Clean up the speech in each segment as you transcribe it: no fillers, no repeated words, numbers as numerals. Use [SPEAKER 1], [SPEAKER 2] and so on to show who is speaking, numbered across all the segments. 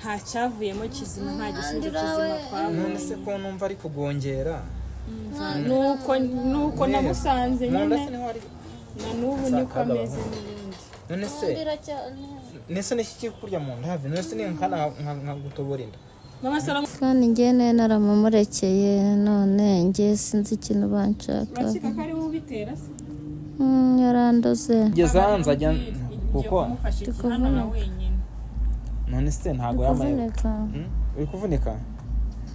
[SPEAKER 1] Nta cyavuyemo kizima, nta gisubizo kizima twabonye.
[SPEAKER 2] None se ko numva ari kugongera?
[SPEAKER 1] Nuko namusanze
[SPEAKER 2] Mu nda
[SPEAKER 1] nyine.
[SPEAKER 2] se niho ari?
[SPEAKER 1] Na n'ubu niko ameze n'ubundi.
[SPEAKER 2] None se nese niki kiri kurya mu nda? Have, none se ni nkana nkagutobora inda?
[SPEAKER 1] Mama Salomo.
[SPEAKER 3] Kandi njye nayo naramumurekeye, none njye sinzi ikintu banshaka.
[SPEAKER 1] Urakeka ko ari wowe ubitera se?
[SPEAKER 3] Yarandoze.
[SPEAKER 2] Ngeza nzajya
[SPEAKER 1] Ugiye
[SPEAKER 2] kuko
[SPEAKER 1] kumufasha iki hano na wenyine?
[SPEAKER 2] None se ntago yamaye
[SPEAKER 3] Kuvunika.
[SPEAKER 2] Uri kuvunika?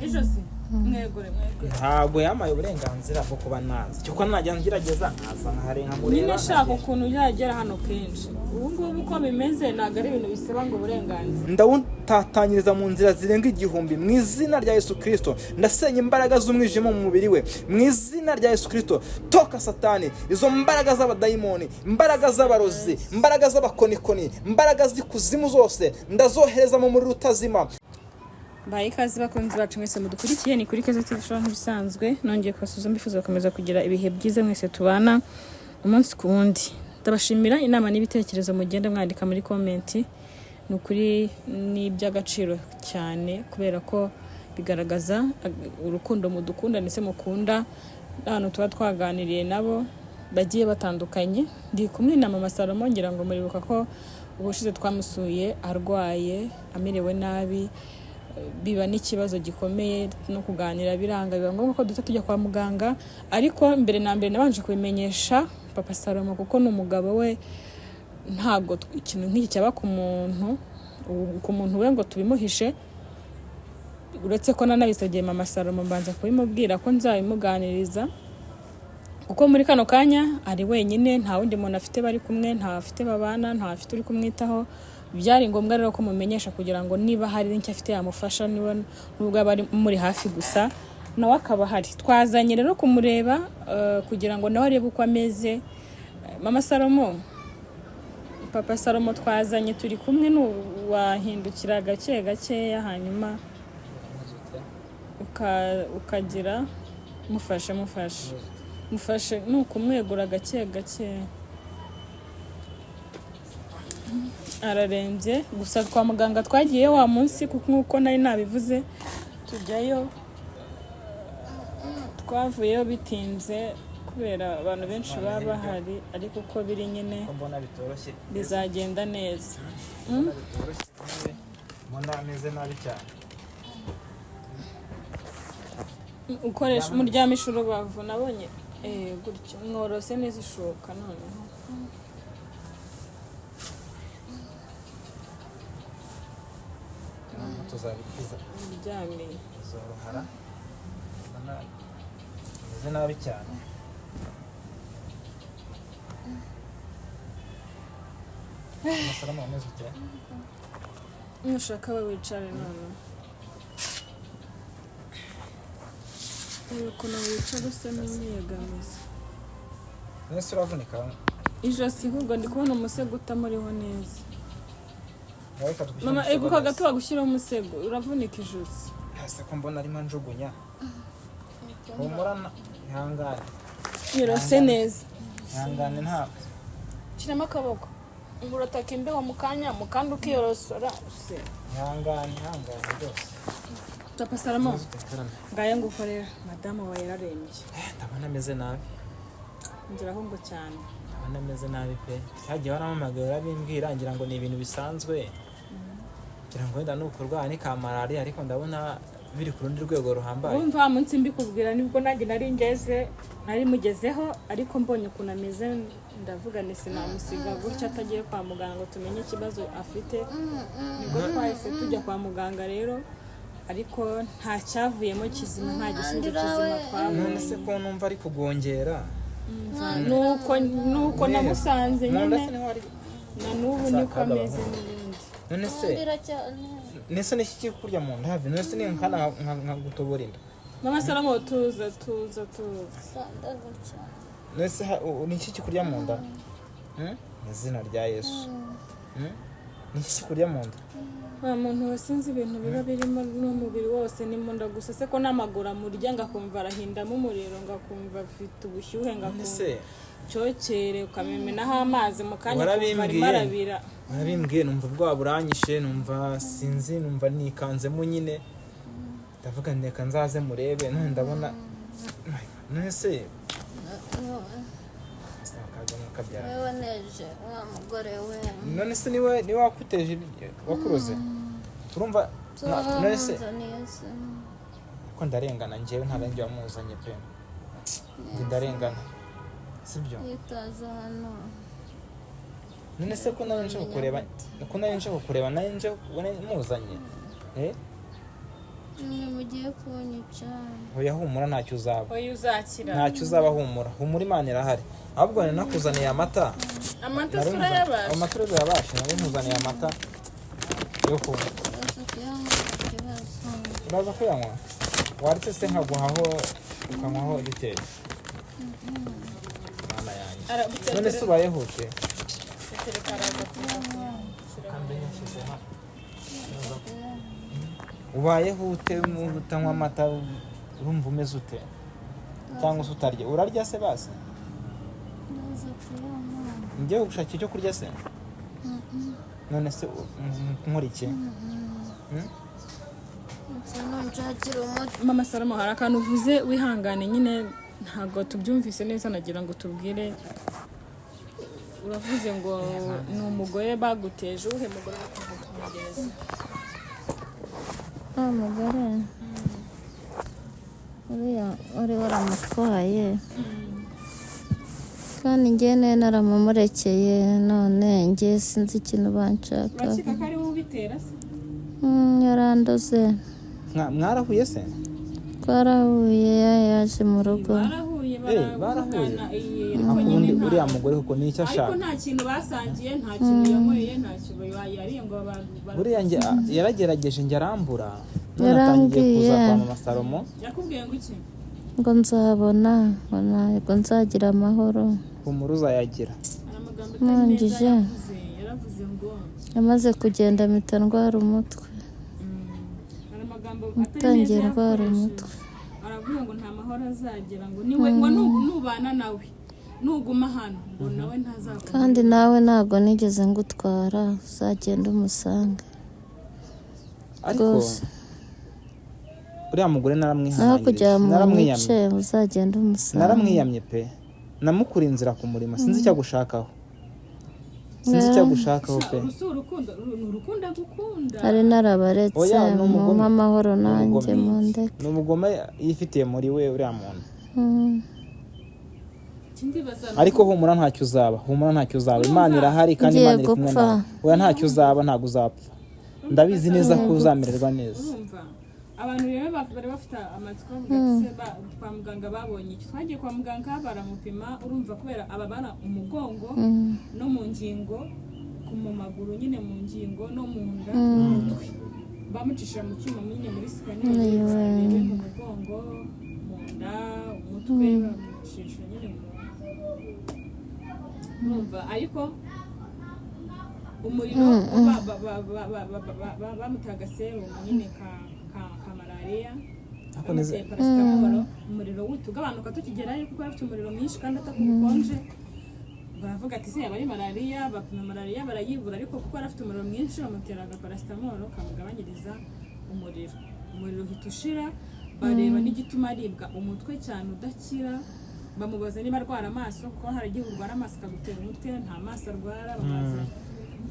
[SPEAKER 1] Ijosi, mwegure, mwegure.
[SPEAKER 2] Ntago yamaye uburenganzira bwo kuba naza, cyuko najya ngerageza nkaza nkaharenga
[SPEAKER 1] Nyine
[SPEAKER 2] mureba.
[SPEAKER 1] shaka ukuntu yagera hano kenshi. Ubu ngubu uko bimeze ntabwo ari ibintu bisaba ngo uburenganzira.
[SPEAKER 2] Ndawutatanyiriza mu nzira zirenga 1000 mu izina rya Yesu Kirisito. Ndasenya imbaraga z'umwijima mu mubiri we mu izina rya Yesu Kirisito. Toka Satani, izo mbaraga z'abadayimoni, imbaraga z'abarozi, imbaraga z'abakonikoni, imbaraga z'ikuzimu zose ndazohereza mu muriro utazima.
[SPEAKER 1] Mbaye ikaze bakunzi bacu mwese mudukurikiye, ni kuri Keza TV Show nk'ibisanzwe. Nongeye kubasuhuza, mbifuza gukomeza kugira ibihe byiza mwese tubana umunsi ku wundi. Ndabashimira inama n'ibitekerezo mugenda mwandika muri comment, ni ukuri ni iby'agaciro cyane kubera ko bigaragaza urukundo mudukunda ndetse mukunda n'abantu tuba twaganiriye nabo bagiye batandukanye. Ndi kumwe na Mama Salomo, ngira ngo muribuka ko ubushize twamusuye arwaye, amerewe nabi, biba n'ikibazo gikomeye no kuganira biranga, biba ngombwa ko duhita tujya kwa muganga. Ariko mbere na mbere nabanje kubimenyesha Papa Salomo kuko ni umugabo we. Ntabwo ikintu nk'iki cyaba ku muntu ku muntu we ngo tubimuhishe, uretse ko nanabisabye Mama Salomo, mbanza kubimubwira ko nzabimuganiriza, kuko muri kano kanya ari wenyine, nta wundi muntu afite bari kumwe, nta afite babana, nta afite uri kumwitaho. Byari ngombwa rero ko mumenyesha kugira ngo niba hari n'icyo afite yamufasha, niba nubwo aba ari muri hafi gusa nawe akaba ahari. Twazanye rero kumureba kugira ngo nawe arebe uko ameze. Mama Salomo, Papa Salomo twazanye turi kumwe, wahindukira gake gakeya hanyuma ukagira mufashe, mufashe, mufashe, ni ukumwegura gake gake. Ararembye gusa. Kwa muganga twagiye wa munsi kuko nk'uko nari nabivuze tujyayo, twavuyeyo bitinze kubera abantu benshi baba bahari, ariko uko biri nyine
[SPEAKER 2] Ko mbona bitoroshye?
[SPEAKER 1] bizagenda neza.
[SPEAKER 2] Mbona bitoroshye, mbona ameze nabi cyane.
[SPEAKER 1] Ukoresha umuryamisha urubavu nabonye gutyo mworose neza ishuka noneho.
[SPEAKER 2] Tuzabikiza.
[SPEAKER 1] Uryamiye.
[SPEAKER 2] Zorohara, mbona ameze nabi cyane. Amasalamu, ameze ute?
[SPEAKER 1] Nushaka we wicare noneho. Reba ukuntu wicara usa n'umwiyegamiza.
[SPEAKER 2] Nese uravunika?
[SPEAKER 1] Ijosi ahubwo, ndi kubona umusego utamuriho neza.
[SPEAKER 2] Nawe reka tugushyire
[SPEAKER 1] Mama,
[SPEAKER 2] umusego
[SPEAKER 1] eguka
[SPEAKER 2] neza.
[SPEAKER 1] gato bagushyiraho umusego, uravunika ijosi.
[SPEAKER 2] Ese ko mbona arimo anjugunya? Humura, ihangane.
[SPEAKER 1] Yorose neza.
[SPEAKER 2] Ihangane ntabwo.
[SPEAKER 1] Shyiramo akaboko, urataka imbeho mu kanya mu kandi ukiyorosora se.
[SPEAKER 2] Ihangane, ihangane rwose.
[SPEAKER 1] Papa Salomo.
[SPEAKER 2] Ameze ute? Karame.
[SPEAKER 1] Ngayo ngukorera madamu wawe yararembye.
[SPEAKER 2] Ndabona ameze nabi.
[SPEAKER 1] Ngeraho ngo cyane.
[SPEAKER 2] Ndabona ameze nabi pe. Cyagiye warampamagaye urabimbwira ngira ngo ni ibintu bisanzwe, ngira ngo wenda ni ukurwara ni ka malariya, ariko ndabona biri ku rundi rwego ruhambaye.
[SPEAKER 1] Urumva wa munsi mbikubwira nibwo nanjye nari ngeze, nari mugezeho, ariko mbonye ukuntu ameze ndavuga ni sinamusiga gutya atagiye kwa muganga ngo tumenye ikibazo afite. Nibwo twahise tujya kwa muganga rero, ariko nta cyavuyemo kizima, nta gisubizo kizima twabonye.
[SPEAKER 2] None se ko numva ari kugongera?
[SPEAKER 1] Nuko namusanze
[SPEAKER 2] Mu nda
[SPEAKER 1] nyine
[SPEAKER 2] se niho ari?
[SPEAKER 1] Na n'ubu niko ameze n'ubundi.
[SPEAKER 2] None se nese niki kiri kurya mu nda? Have, none se ni nkana nkagutobora inda?
[SPEAKER 1] Mama Salomo, tuza, tuza, tuza.
[SPEAKER 2] Nese ni iki kikurya mu nda? Mu izina rya Yesu. Ni iki kikurya mu nda?
[SPEAKER 1] Wa muntu we, sinzi ibintu biba birimo n'umubiri wose, ni mu nda gusa se, ko n'amaguru amurya, ngakumva arahindamo umuriro, ngakumva afite ubushyuhe,
[SPEAKER 2] None
[SPEAKER 1] ngakumva
[SPEAKER 2] se
[SPEAKER 1] cyokere, ukabimenaho amazi mu kanya ukumva arimo
[SPEAKER 2] Warabimbwiye.
[SPEAKER 1] arabira.
[SPEAKER 2] Warabimbwiye, numva ubwoba buranyishe, numva sinzi, numva nikanzemo nyine, ndavuga ndeka nzaze murebe. None ndabona, none se kabyara.
[SPEAKER 3] Wowe waneje wa mugore we.
[SPEAKER 2] None se niwe wakuteje wakuroze, urumva none se
[SPEAKER 3] Wamuzaniye se?
[SPEAKER 2] Ko ndarengana njyewe, nta renge wamuzanye pe, njye ndarengana, sibyo?
[SPEAKER 3] Yitaza hano.
[SPEAKER 2] None se ko nari nje kukureba, ko nari nje kukureba, nari nje muzanye, eh?
[SPEAKER 3] Nimwe mugiye kunyica.
[SPEAKER 2] Oya, humura, ntacyo uzaba.
[SPEAKER 1] Oya, uzakira.
[SPEAKER 2] Ntacyo uzaba, humura, humura, Imana irahari. Ahubwo nari nakuzaniye amata.
[SPEAKER 1] Amata
[SPEAKER 2] Nari
[SPEAKER 1] se urayabasha?
[SPEAKER 2] Amata urayabasha? Nari nkuzaniye amata yo kunywa.
[SPEAKER 3] Uraza kuyanywa, nta kibazo.
[SPEAKER 2] Uraza kuyanywa? Waretse se nkaguhaho ukanywaho igitero? Mana yanjye!
[SPEAKER 1] Arabutse.
[SPEAKER 2] None se ubayeho ute?
[SPEAKER 1] Tereka, araza kuyanywa.
[SPEAKER 2] Ubayeho ute utanywa amata? Urumva umeze ute? Cyangwa se utarya, urarya se basi?
[SPEAKER 3] Ndaza kuyanywa.
[SPEAKER 2] Ngiye gushakira icyo kurya se? None se nkora iki?
[SPEAKER 3] Nsa nunshakira umuti.
[SPEAKER 1] Mama Salomo, hari akantu uvuze, wihangane nyine, ntabwo tubyumvise neza. Nagira ngo tubwire, uravuze ngo ni umugore baguteje. Uwuhe mugore uri kuvuga, mugenzi?
[SPEAKER 3] Wa mugore uriya wari waramutwaye, kandi njye nari naramumurekeye, none njye sinzi ikintu banshaka.
[SPEAKER 1] Urakeka ko ari wowe ubitera se?
[SPEAKER 3] Yarandoze.
[SPEAKER 2] Mwarahuye se?
[SPEAKER 3] Twarahuye, yaje mu rugo.
[SPEAKER 1] Barahuye.
[SPEAKER 2] Eh, barahuye.
[SPEAKER 1] Baravugana, eh, ariko nyine
[SPEAKER 2] Ubundi uriya mugore kuko ni icyo
[SPEAKER 1] ariko
[SPEAKER 2] ashaka.
[SPEAKER 1] nta kintu basangiye, nta kintu yanyweye, nta kintu yariye ngo
[SPEAKER 2] Buriya njye yaragerageje, njye arambura, none atangiye kuza
[SPEAKER 3] Yarambwiye.
[SPEAKER 2] kwa mama Salomo.
[SPEAKER 1] Yakubwiye ngo iki?
[SPEAKER 3] Ngo nzabona, ngo ntabwo nzagira amahoro.
[SPEAKER 2] Humura, uzayagira.
[SPEAKER 1] Hari amagambo atari meza.
[SPEAKER 3] Nangije.
[SPEAKER 1] Yavuze, yaravuze ngo
[SPEAKER 3] Yamaze kugenda mpita ndwara umutwe.
[SPEAKER 1] Hari amagambo atari
[SPEAKER 3] Ntangiye
[SPEAKER 1] meza
[SPEAKER 3] ndwara
[SPEAKER 1] yakoresheje.
[SPEAKER 3] umutwe.
[SPEAKER 1] Aravuga ngo nta mahoro azagira, ngo niwe ngo nubana nawe, nuguma hano, ngo nawe ntazakubona.
[SPEAKER 3] Kandi nawe ntabwo nigeze ngutwara, uzagenda umusange.
[SPEAKER 2] Ariko
[SPEAKER 3] Rwose.
[SPEAKER 2] uriya mugore
[SPEAKER 3] Naho
[SPEAKER 2] naramwihanangirije.
[SPEAKER 3] kugira ngo
[SPEAKER 2] Naramwiyamye.
[SPEAKER 3] mwice, uzagenda umusange.
[SPEAKER 2] Naramwiyamye pe, namukura inzira ku murima. Sinzi icyo agushakaho, sinzi icyo agushakaho pe.
[SPEAKER 1] Uru si urukundo, uru ni urukundo agukunda.
[SPEAKER 3] Hari narabaretse.
[SPEAKER 2] Oya, ni umugome.
[SPEAKER 3] Mumpe amahoro
[SPEAKER 2] Ni
[SPEAKER 3] nanjye
[SPEAKER 2] umugome.
[SPEAKER 3] mundeke.
[SPEAKER 2] Ni umugome yifitiye muri we uriya muntu.
[SPEAKER 1] Ikindi baza
[SPEAKER 2] Ariko humura, ntacyo uzaba, humura, ntacyo uzaba. Imana irahari kandi
[SPEAKER 3] Ngiye
[SPEAKER 2] Imana iri kumwe
[SPEAKER 3] gupfa.
[SPEAKER 2] nawe. Oya, ntacyo uzaba, ntabwo uzapfa, ndabizi neza ko uzamererwa neza.
[SPEAKER 1] Urumva abantu rero bari bafite amatsiko, bavuga ati se kwa muganga babonye iki? Twagiye kwa muganga baramupima. Urumva, kubera ababara umugongo no mu ngingo, mu maguru nyine, mu ngingo no mu nda n'umutwe, bamucishije mu cyuma nyine muri scanner,
[SPEAKER 3] Ayiwe.
[SPEAKER 1] barebe mu mugongo, mu nda, umutwe, bamucisha nyine mu, urumva, ariko umuriro bamutaga serumu nyine ka malariya.
[SPEAKER 2] Ariko neze-
[SPEAKER 1] Bamuteye paracetamol, umuriro uhita ugabanuka tukigerayo, kuko yari afite umuriro mwinshi kandi ataka ubukonje. Baravuga ati se yaba ari malariya? Bapima malariya barayibura, ariko kuko yari afite umuriro mwinshi bamutera agaparacetamol kamugabanyiriza umuriro, umuriro uhita ushira. Bareba n'igituma aribwa umutwe cyane udakira, bamubaza niba arwara amaso, kuko hari igihe urwara amaso akagutera umutwe. Nta maso arwara. Bamubaza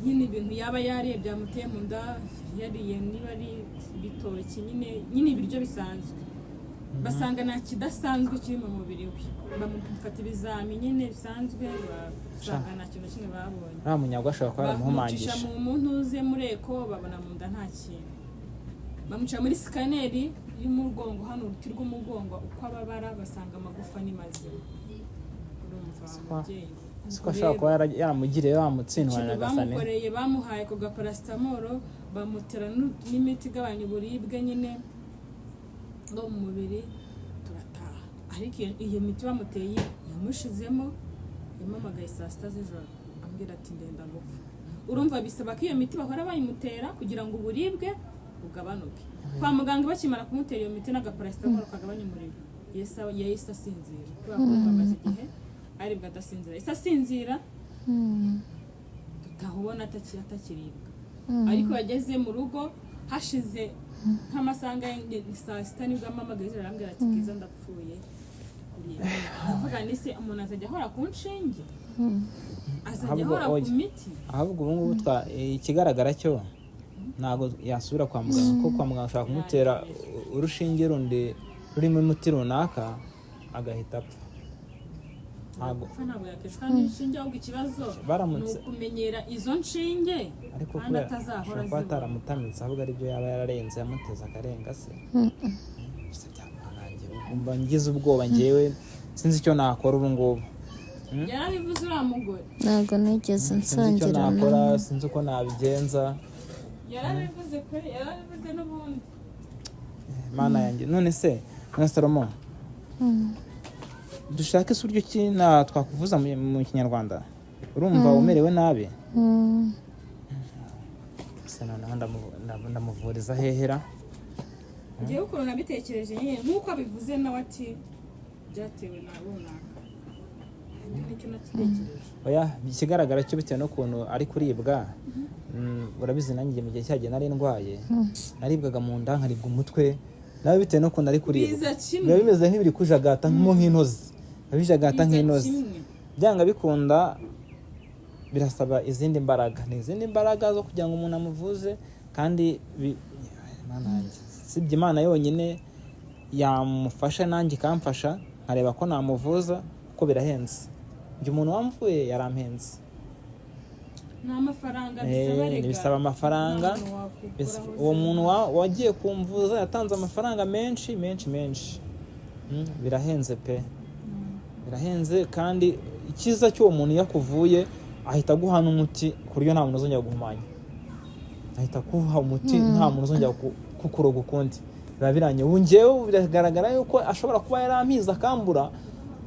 [SPEAKER 1] nyine ibintu yaba yariye byamuteye mu nda, yariye niba ari ibitoki nyine ibiryo bisanzwe, basanga nta kidasanzwe kiri mu mubiri we. Bamufata ibizami nyine bisanzwe, basanga nta kintu na kimwe babonye.
[SPEAKER 2] Uriya munyagwa ashobora kuba
[SPEAKER 1] Bamucisha
[SPEAKER 2] yaramuhumangije.
[SPEAKER 1] mu muntuze muri echo, babona mu nda nta kintu. Bamuca muri scanner y'umugongo hano, uruti rw'umugongo uko ababara, basanga amagufa ni mazima. Urumva umubyeyi
[SPEAKER 2] Siko ashobora kuba yaramugiriye bamutsindwa
[SPEAKER 1] ikintu
[SPEAKER 2] na Nyagasani.
[SPEAKER 1] Bamukoreye, bamuhaye ku gaparacetamol, bamutera n'imiti igabanya uburibwe nyine no mu mubiri, turataha. Ariko iyo miti bamuteye yamushizemo, yampamagaye saa 6 z'ijoro ambwira ati ndenda gupfa. Urumva bisaba ko iyo miti bahora bayimutera kugira ngo uburibwe bugabanuke. Kwa muganga bakimara kumutera iyo miti n'agaparasitamoro kagabanya umuriro, yahise asinzira, kubera ko urumva amaze igihe aribwa adasinzira. Yahise asinzira, dutaha ubona atakiribwa. Ariko yageze mu rugo hashize nk'amasaha angahe, ni saa 6, nibwo ampamagaye, arambwira ati: "Bwiza, ndapfuye kuribwa." Ndavuga ni se umuntu azajya ahora ku nshinge, azajya
[SPEAKER 2] Ahubwo
[SPEAKER 1] ahora ku
[SPEAKER 2] oya.
[SPEAKER 1] miti?
[SPEAKER 2] Ahubwo ubu ngubu ikigaragara cyo ntabwo yasubira kwa muganga, kuko kwa muganga ushobora kumutera urushinge rundi rurimo umuti runaka agahita apfa. Ntabwo
[SPEAKER 1] Gupfa ntabwo yakicwa n'inshinge, ahubwo ikibazo ni ukumenyera izo nshinge
[SPEAKER 2] Ariko
[SPEAKER 1] kandi
[SPEAKER 2] kubera
[SPEAKER 1] atazahora
[SPEAKER 2] ashobora kuba
[SPEAKER 1] azibona.
[SPEAKER 2] ataramutamitse, ahubwo aribyo yaba yararenze yamuteze akarenga se. Gusa byamurangiye, mba ngize ubwoba njyewe, sinzi icyo nakora ubu ngubu.
[SPEAKER 1] Yarabivuze uriya mugore.
[SPEAKER 3] Ntabwo nigeze
[SPEAKER 2] Sinzi icyo
[SPEAKER 3] nsangira
[SPEAKER 2] nakora,
[SPEAKER 3] nawe.
[SPEAKER 2] sinzi uko nabigenza.
[SPEAKER 1] Yarabivuze pe, yarabivuze n'ubundi.
[SPEAKER 2] Mana yanjye! None se none Salomo, dushake se uburyo ki na twakuvuza mu Kinyarwanda? Urumva umerewe nabi. Se noneho ndamuvuriza hehera?
[SPEAKER 1] Ngewe ukuntu nabitekereje nyine, nk'uko abivuze nawe ati byatewe na runaka, nicyo nakitekereje.
[SPEAKER 2] Oya, ikigaragara cyo bitewe n'ukuntu ari kuribwa, urabizi nanjye mu gihe cyagiye nari ndwaye, naribwaga mu nda, nkaribwa umutwe, nawe bitewe n'ukuntu ari kuribwa
[SPEAKER 1] Biza kimwe.
[SPEAKER 2] biba bimeze nk'ibiri kujagata nk'intozi, biba bijagata
[SPEAKER 1] Biza
[SPEAKER 2] nk'intozi.
[SPEAKER 1] kimwe.
[SPEAKER 2] Byanga bikunda birasaba izindi mbaraga, ni izindi mbaraga zo kugira ngo umuntu amuvuze. Kandi Mana yanjye, sibye Imana yonyine yamufasha nanjye ikamfasha nkareba ko namuvuza, kuko birahenze. Njye umuntu wamvuye yarampenze.
[SPEAKER 1] Ni amafaranga bisaba rega.
[SPEAKER 2] Bisaba amafaranga.
[SPEAKER 1] Nta muntu wakukuraho.
[SPEAKER 2] Uwo muntu wagiye kumvuza yatanze amafaranga menshi menshi menshi. Birahenze pe, birahenze. Kandi icyiza cy'uwo muntu, iyo akuvuye ahita aguha n'umuti ku buryo nta muntu uzongera guhumanya. Ahita akuha umuti, nta muntu uzongera kukuroga ukundi, biba birangiye. Ubu njyewe biragaragara yuko ashobora kuba yarampize akambura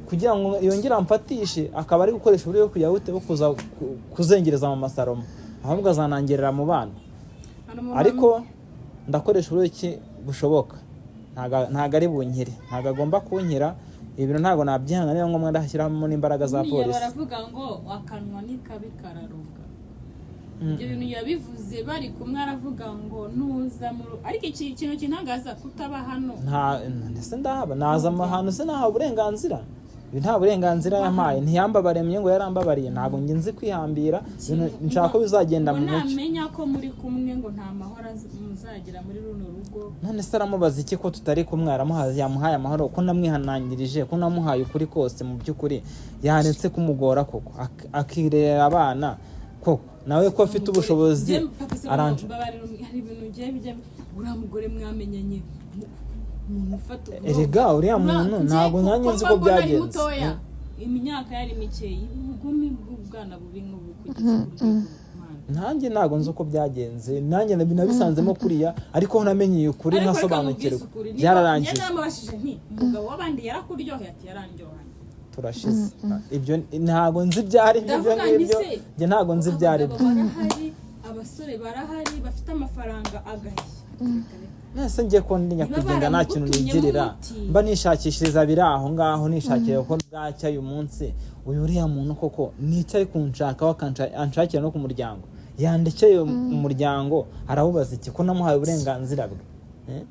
[SPEAKER 2] kugira ngo yongere amfatishe, akaba ari gukoresha uburyo bwo kujya bute bwo kuza kuzengereza mu masalomo, ahubwo azanangerera mu bana.
[SPEAKER 1] Hari umuntu
[SPEAKER 2] Ariko ndakoresha uburyo ki bushoboka. Ntago ari bunkire, ntago agomba kunkira. Ibintu ntabwo nabyihanga, niba ngombwa ndashyiramo n'imbaraga za
[SPEAKER 1] Buriya
[SPEAKER 2] polisi.
[SPEAKER 1] Baravuga ngo akanwa ni kabi kararoga. Ibyo bintu yabivuze bari kumwe, aravuga ngo nuza mu rugo. Ariko iki kintu kintangaza kutaba hano.
[SPEAKER 2] Nta ndetse ndahaba, naza ahantu se nahawe uburenganzira? Ibi nta burenganzira yampaye, ntiyambabaremye ngo yarambabariye. Ntabwo njye nzi kwihambira ibintu, nshaka ko bizagenda
[SPEAKER 1] Ngo
[SPEAKER 2] mu mucyo.
[SPEAKER 1] namenya ko muri kumwe, ngo nta mahoro muzagira muri runo rugo.
[SPEAKER 2] None se aramubaza iki ko tutari kumwe? Aramuhaye, yamuhaye amahoro ko namwihanangirije, ko namuhaye ukuri kose? Mu by'ukuri yaretse kumugora koko, akirera abana koko, nawe ko afite ubushobozi.
[SPEAKER 1] Njye, papa se,
[SPEAKER 2] Aranje
[SPEAKER 1] mbabarira, hari ibintu bigiye bijya uriya mugore mwamenyanye, umuntu ufata
[SPEAKER 2] Erega uriya muntu ntabwo nanjye nzi ko
[SPEAKER 1] Kuko mbona ari
[SPEAKER 2] byagenze.
[SPEAKER 1] mutoya, imyaka yari mikeya, ubugome bw'ubwana bubi nk'ubu kugeza ku rwego Mana.
[SPEAKER 2] Nanjye ntabwo nzi uko byagenze, nanjye nabisanzemo kuriya, ariko namenyeye ukuri
[SPEAKER 1] Ariko reka
[SPEAKER 2] nkasobanukirwa.
[SPEAKER 1] nkubwize ukuri,
[SPEAKER 2] Byararangiye.
[SPEAKER 1] Njye namubashije nti: "Umugabo w'abandi yarakuryoheye?" Ati: "Yarandyohanye."
[SPEAKER 2] Turashize. Ibyo ntabwo nzi ibyo ari byo, ibyo
[SPEAKER 1] Ndavuga nti
[SPEAKER 2] ngibyo.
[SPEAKER 1] se,
[SPEAKER 2] Njye ntabwo nzi ibyo ari byo.
[SPEAKER 1] Abagabo barahari, abasore barahari bafite amafaranga agashya.
[SPEAKER 2] Nese ngiye ko ndi nyakwigendera, nta kintu
[SPEAKER 1] baramugutumyemo
[SPEAKER 2] nigirira,
[SPEAKER 1] umuti.
[SPEAKER 2] mba nishakishiriza biri aho ngaho, nishakira ko bwacya uyu munsi. Uyu uriya muntu koko nicyo ari kunshakaho, anshakira no ku muryango, yandekeye umuryango, arawubaza iki ko namuhaye uburenganzira bwe? Eh?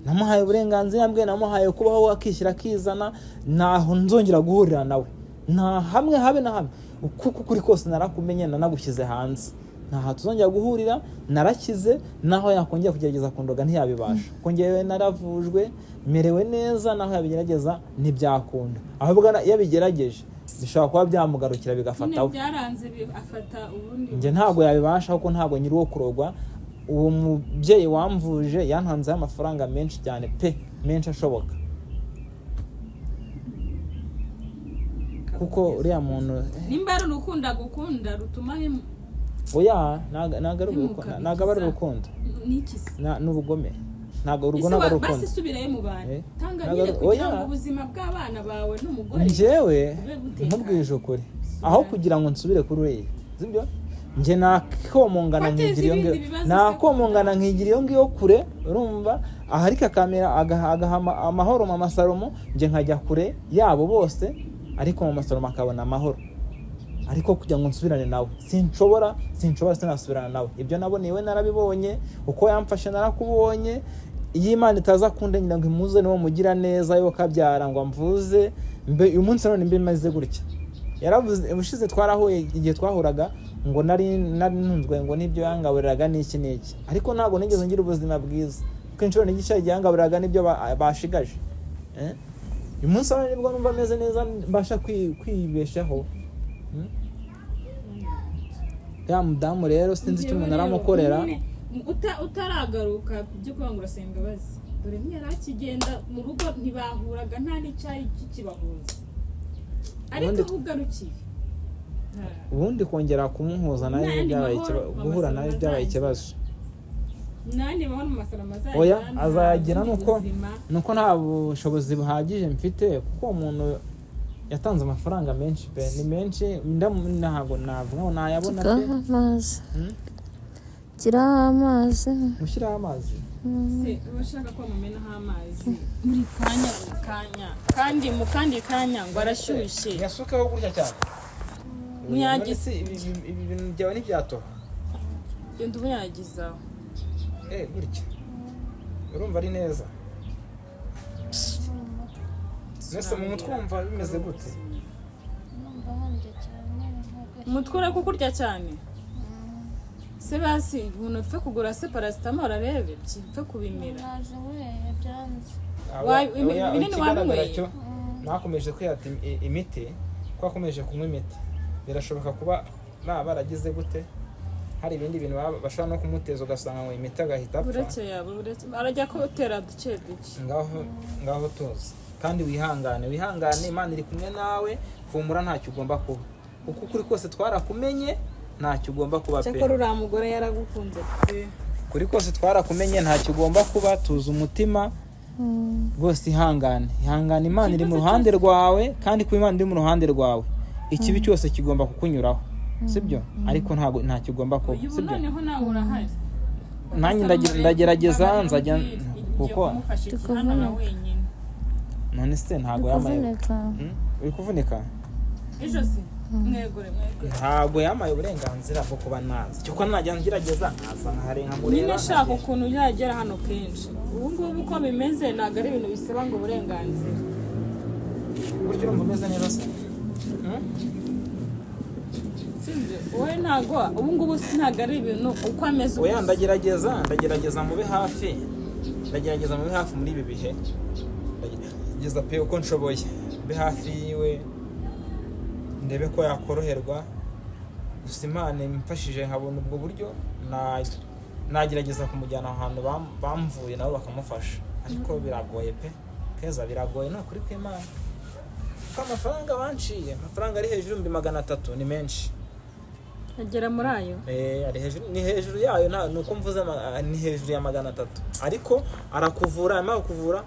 [SPEAKER 2] Namuhaye uburenganzira bwe, namuhaye kubaho akishyira akizana. Ntaho nzongera guhurira nawe, nta hamwe habe na hamwe, kuko ukuri kose narakumenye, nanagushyize hanze. Ntaho tuzongera guhurira, narakize. Naho yakongera kugerageza kundoga ntiyabibasha, kuko njyewe naravujwe, merewe neza. Naho yabigerageza ntibyakunda, ahubwo iyo abigerageje bishobora kuba byamugarukira
[SPEAKER 1] Nyine
[SPEAKER 2] bigafataho.
[SPEAKER 1] byaranze, afata ubundi.
[SPEAKER 2] Njye ntabwo yabibasha, kuko ntabwo nyiri uwo kurogwa. Uwo mubyeyi wamvuje yantanzeho amafaranga menshi cyane pe, menshi ashoboka, kuko uriya muntu
[SPEAKER 1] Nimba ari urukundo agukunda rutuma
[SPEAKER 2] Oya, ntabwo ari
[SPEAKER 1] hemuka
[SPEAKER 2] urukundo, ntabwo aba ari
[SPEAKER 1] bikiza.
[SPEAKER 2] urukundo.
[SPEAKER 1] N'iki se?
[SPEAKER 2] N'ubugome. Ntabwo urugo
[SPEAKER 1] Ese
[SPEAKER 2] ntabwo ari
[SPEAKER 1] basi
[SPEAKER 2] urukundo.
[SPEAKER 1] subirayo mu bantu, tanga
[SPEAKER 2] Ntabwo
[SPEAKER 1] nyine kugira
[SPEAKER 2] oya.
[SPEAKER 1] ngo ubuzima bw'abana bawe n'umugore
[SPEAKER 2] Njyewe
[SPEAKER 1] bube butekanye.
[SPEAKER 2] nkubwije ukuri, aho kugira ngo nsubire kuri uriya, sibyo? Njye nakomongana
[SPEAKER 1] Kwateza
[SPEAKER 2] nkigira iyo
[SPEAKER 1] ibindi
[SPEAKER 2] ngiyo,
[SPEAKER 1] bibazo se.
[SPEAKER 2] Nakomongana nkigira iyo ngiyo kure, urumva? Ahari kakamera agaha amahoro mama Salomo, njye nkajya kure yabo bose, ariko mama Salomo akabona amahoro. Ariko kugira ngo nsubirane nawe sinshobora, sinshobora, sinasubirana nawe. Ibyo naboneye we narabibonye, uko yamfashe narakubonye. Iyo Imana itaza kundengera ngo imuze niwo mugira neza yo kabyara ngo amvuze mbe uyu munsi none mbe meze gutya. Yaravuze ubushize twarahuye, igihe twahuraga, ngo nari ntunzwe ngo n'ibyo yangaburiraga n'iki n'iki, ariko ntabwo nigeze ngira ubuzima bwiza kuko inshuro n'igice yangaburiraga n'ibyo bashigaje. Eh? Uyu munsi none nibwo numva meze neza, mbasha kwibeshaho. Ya mudamu rero sinzi icyo umuntu aramukorera.
[SPEAKER 1] Nyine, utaragaruka byo kuvuga ngo urasaba imbabazi, dore ntiyari akigenda mu rugo, ntibahuraga, nta n'icyari kikibahuza, ariko
[SPEAKER 2] Ubundi-
[SPEAKER 1] aho ugarukiye
[SPEAKER 2] Ubundi kongera kumuhuza nawe
[SPEAKER 1] N'ayandi
[SPEAKER 2] byabaye
[SPEAKER 1] mahoro, mama
[SPEAKER 2] guhura nawe
[SPEAKER 1] Salomo
[SPEAKER 2] byabaye
[SPEAKER 1] azagira.
[SPEAKER 2] ikibazo.
[SPEAKER 1] N'andi mahoro mu masalomo azagira.
[SPEAKER 2] Oya,
[SPEAKER 1] Nta
[SPEAKER 2] azayagira
[SPEAKER 1] bundi
[SPEAKER 2] nuko
[SPEAKER 1] buzima.
[SPEAKER 2] Nuko nta bushobozi buhagije mfite, kuko uwo muntu yatanze amafaranga menshi pe, ni menshi, ntabwo navuga ngo nayabona pe.
[SPEAKER 3] Kiraho amazi.
[SPEAKER 2] Hmm?
[SPEAKER 3] Kiraho amazi.
[SPEAKER 2] Gushyiraho amazi.
[SPEAKER 1] Se uba ushaka ko bamumenaho amazi buri kanya, buri kanya, kandi mu kandi kanya ngo arashyushye.
[SPEAKER 2] Yasukaho gutya cyane.
[SPEAKER 1] Munyagize.
[SPEAKER 2] None se ibi bintu byawe ntibyatoha?
[SPEAKER 1] Genda ubunyagizaho.
[SPEAKER 2] Eh, gutya urumva ari neza? Mbese mu mutwe wumva bimeze gute?
[SPEAKER 1] Umutwe urakukurya cyane se? Basi umuntu upfe kugura se paracetamol arebe pfe kubimira.
[SPEAKER 3] Nazinyweye byanze.
[SPEAKER 1] Ibinini
[SPEAKER 2] Ikigaragara
[SPEAKER 1] wanyweye?
[SPEAKER 2] cyo nakomeje kwihata imiti, ko akomeje kunywa imiti birashoboka kuba baba baragize gute, hari ibindi bintu bashobora no kumuteza, ugasanga ngo imiti agahita apfa.
[SPEAKER 1] Uretse yaba uretse arajya kutera duke duke.
[SPEAKER 2] Ngaho ngaho tuzi kandi wihangane, wihangane, Imana iri kumwe nawe. Humura, ntacyo ugomba kuba, kuko ukuri kose twarakumenye, ntacyo ugomba kuba pe.
[SPEAKER 1] Cyakora uriya mugore yaragukunze pe.
[SPEAKER 2] Kuri kose twarakumenye, ntacyo ugomba kuba, tuzi umutima rwose. Ihangane, ihangane, Imana iri mu ruhande rwawe, kandi kuba Imana iri mu ruhande rwawe ikibi cyose kigomba kukunyuraho, sibyo? Ariko ntabwo ntacyo ugomba kuba,
[SPEAKER 1] Uyu
[SPEAKER 2] sibyo?
[SPEAKER 1] noneho nawe urahari.
[SPEAKER 2] Nanjye ndagerageza nzajya kuko
[SPEAKER 1] kumufasha iki hano na wenyine.
[SPEAKER 2] None se ntabwo yamaye
[SPEAKER 3] Kuvunika.
[SPEAKER 2] Uri kuvunika?
[SPEAKER 1] Ijosi, mwegure, mwegure.
[SPEAKER 2] Ntabwo yamaye uburenganzira bwo kuba naza, cyuko najya ngerageza nkaza nkaharenga
[SPEAKER 1] Nyine
[SPEAKER 2] mureba.
[SPEAKER 1] shaka ukuntu yagera hano kenshi. Ubu ngubu uko bimeze ntabwo ari ibintu bisaba ngo uburenganzira.
[SPEAKER 2] Gutyo urumva umeze neza se?
[SPEAKER 1] Sibyo? Wowe ntabwo ubu ngubu ntabwo ari ibintu uko ameze ubu.
[SPEAKER 2] Oya, ndagerageza, ndagerageza mube hafi, ndagerageza mube hafi muri ibi bihe, ndagerageza pe uko nshoboye mbe hafi yiwe, ndebe ko yakoroherwa. Gusa Imana imfashije nkabona ubwo buryo nagerageza kumujyana ahantu bamvuye nabo bakamufasha, ariko biragoye pe Keza, biragoye ni ukuri kw'Imana, kuko amafaranga banciye, amafaranga ari hejuru y'300,000, ni menshi.
[SPEAKER 1] Agera muri ayo?
[SPEAKER 2] Eh, ari hejuru, ni hejuru yayo, nta nuko mvuze ni hejuru ya 300, ariko arakuvura, yamara kukuvura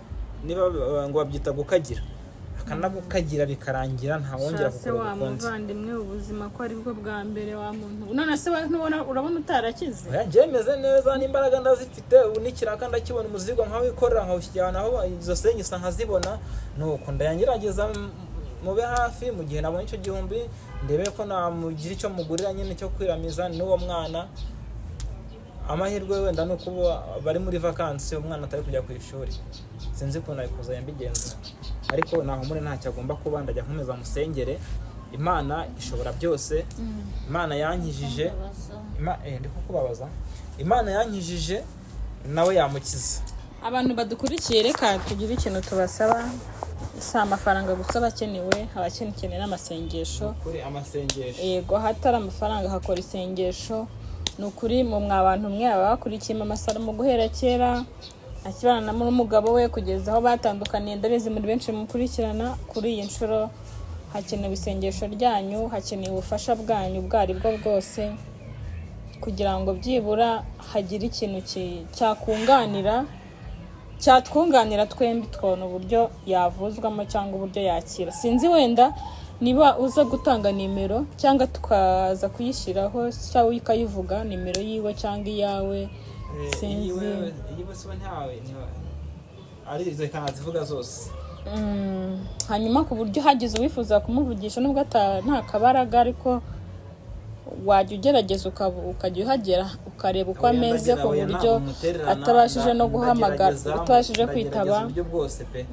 [SPEAKER 2] niba ngo babyita gukagira, akanagukagira bikarangira ntawongera
[SPEAKER 1] Sha se
[SPEAKER 2] kukura
[SPEAKER 1] wa
[SPEAKER 2] ukundi.
[SPEAKER 1] muvandimwe, ubuzima ko aribwo bwa mbere wa muntu, none se we ntubona, urabona utarakize?
[SPEAKER 2] Oya, njyewe meze neza n'imbaraga ndazifite, ubu n'ikiraka ndakibona, umuzigo nkawikorera nkawushyira aho izo senyisa nkazibona, nuko ndayangerageza mube hafi mu gihe nabonye icyo gihumbi, ndebe ko namugira icyo mugurira nyine cyo kwiramiza n'uwo mwana. Amahirwe wenda ni uko ubu bari muri vakansi, umwana atari kujya ku ishuri, sinzi ukuntu ari kuzajya mbigenza, ariko nahumure ntacyo agomba kuba. Ndajya nkomeza musengere, Imana ishobora byose. Imana yankijije, ndi kukubabaza, Imana yankijije nawe yamukiza.
[SPEAKER 1] Abantu badukurikiye, reka tugire ikintu tubasaba. Si amafaranga gusa aba akenewe, aba akenewe n'amasengesho.
[SPEAKER 2] Kuri amasengesho.
[SPEAKER 1] Yego, ahatari amafaranga hakora isengesho. Ni ukuri mu mwa bantu mwe, aba bakurikiye Mama Salomo guhera kera akibana n'umugabo we kugeza aho batandukaniye, ndabizi muri benshi mukurikirana. Kuri iyi nshuro hakenewe isengesho ryanyu, hakenewe ubufasha bwanyu ubwo ari bwo bwose, kugira ngo byibura hagire ikintu cyakunganira, cyatwunganira twembi, twabona uburyo yavuzwamo cyangwa uburyo yakira. Sinzi wenda Niba uza gutanga nimero cyangwa tukaza kuyishyiraho, cyangwa ukayivuga, nimero yiwe cyangwa iyawe. Sinzi.
[SPEAKER 2] Iyiwe se ntawe ari izo zivuga zose.
[SPEAKER 1] Hanyuma ku buryo hagize uwifuza kumuvugisha, nubwo nta kabaraga, ariko wajya ugerageza ukajya uhagera ukareba uko ameze, ku buryo atabashije no guhamagara, utabashije kwitaba.
[SPEAKER 2] Uburyo bwose pe,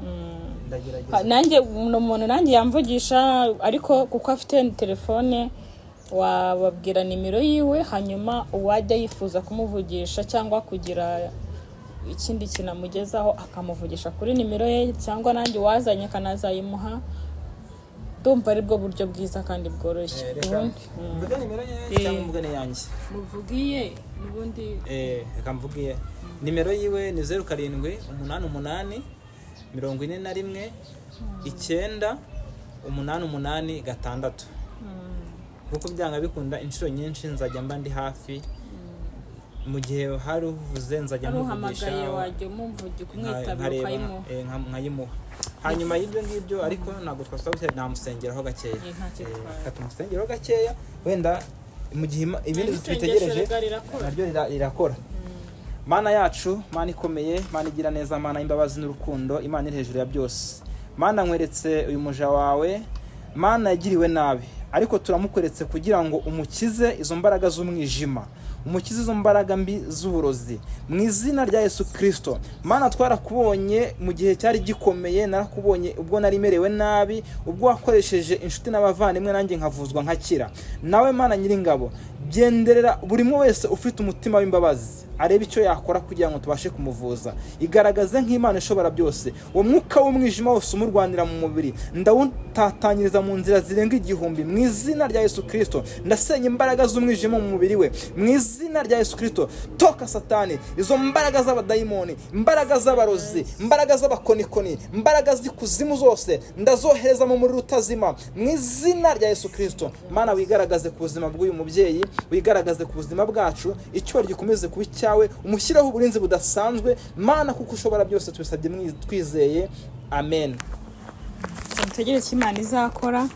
[SPEAKER 2] ndagerageza.
[SPEAKER 1] Nanjye ni umuntu nanjye yamvugisha, ariko kuko afite telefone, wababwira nimero yiwe, hanyuma uwajya yifuza kumuvugisha cyangwa kugira ikindi kintu amugezaho akamuvugisha kuri nimero ye, cyangwa nanjye uwazanye akanazayimuha. Ndumva aribwo buryo bwiza kandi bworoshye.
[SPEAKER 2] Reka
[SPEAKER 1] Ubundi
[SPEAKER 2] mvuge nimero ye cyangwa mvuge n'iyanjye?
[SPEAKER 1] Muvugiye n'ubundi.
[SPEAKER 2] Reka mvugiye nimero yiwe, ni 0788 41 98 86. Kuko byanga bikunda inshuro nyinshi nzajya mba ndi hafi, mu gihe hari uvuze nzajya
[SPEAKER 1] ari
[SPEAKER 2] muvugisha.
[SPEAKER 1] Uhamagaye wajya umuvugi kumwitabira
[SPEAKER 2] nkareba,
[SPEAKER 1] ukayimuha.
[SPEAKER 2] Nkayimuha. Hanyuma y'ibyo ngibyo ariko ntabwo twasaba gutya, namusengeraho gakeya.
[SPEAKER 1] Nta cyo bitwaye.
[SPEAKER 2] Reka tumusengeraho gakeya, wenda mu gihe ibindi
[SPEAKER 1] Isengesho
[SPEAKER 2] tubitegereje.
[SPEAKER 1] Rega rirakora.
[SPEAKER 2] Naryo rirakora. Mana yacu, Mana ikomeye, Mana igira neza, Mana y'imbabazi n'urukundo, Imana iri hejuru ya byose, Mana, nkweretse uyu muja wawe. Mana, yagiriwe nabi, ariko turamukweretse kugira ngo umukize izo mbaraga z'umwijima, umukize izo mbaraga mbi z'uburozi, mu izina rya Yesu Kirisito. Mana, twarakubonye mu gihe cyari gikomeye, narakubonye ubwo nari merewe nabi, ubwo wakoresheje inshuti n'abavandimwe nanjye nkavuzwa nkakira. Nawe Mana nyiringabo, genderera buri umwe wese ufite umutima w'imbabazi, arebe icyo yakora kugira ngo tubashe kumuvuza. Igaragaze nk'Imana ishobora byose. Uwo mwuka w'umwijima wose umurwanira mu mubiri ndawutatanyiriza mu nzira zirenga igihumbi, mu izina rya Yesu Kirisito. Ndasenya imbaraga z'umwijima mu mubiri we, mu izina rya Yesu Kirisito. Toka Satani, izo mbaraga z'abadayimoni, imbaraga z'abarozi, imbaraga z'abakonikoni, imbaraga z'ikuzimu zose ndazohereza mu muriro utazima, mu izina rya Yesu Kirisito. Mana, wigaragaze ku buzima bw'uyu mubyeyi, wigaragaze ku buzima bwacu, icyubahiro gikomeze kuba icyawe, umushyireho uburinzi budasanzwe, Mana, kuko ushobora byose. Tubisabye twizeye, amen.
[SPEAKER 1] Dutegereze icyo Imana izakora.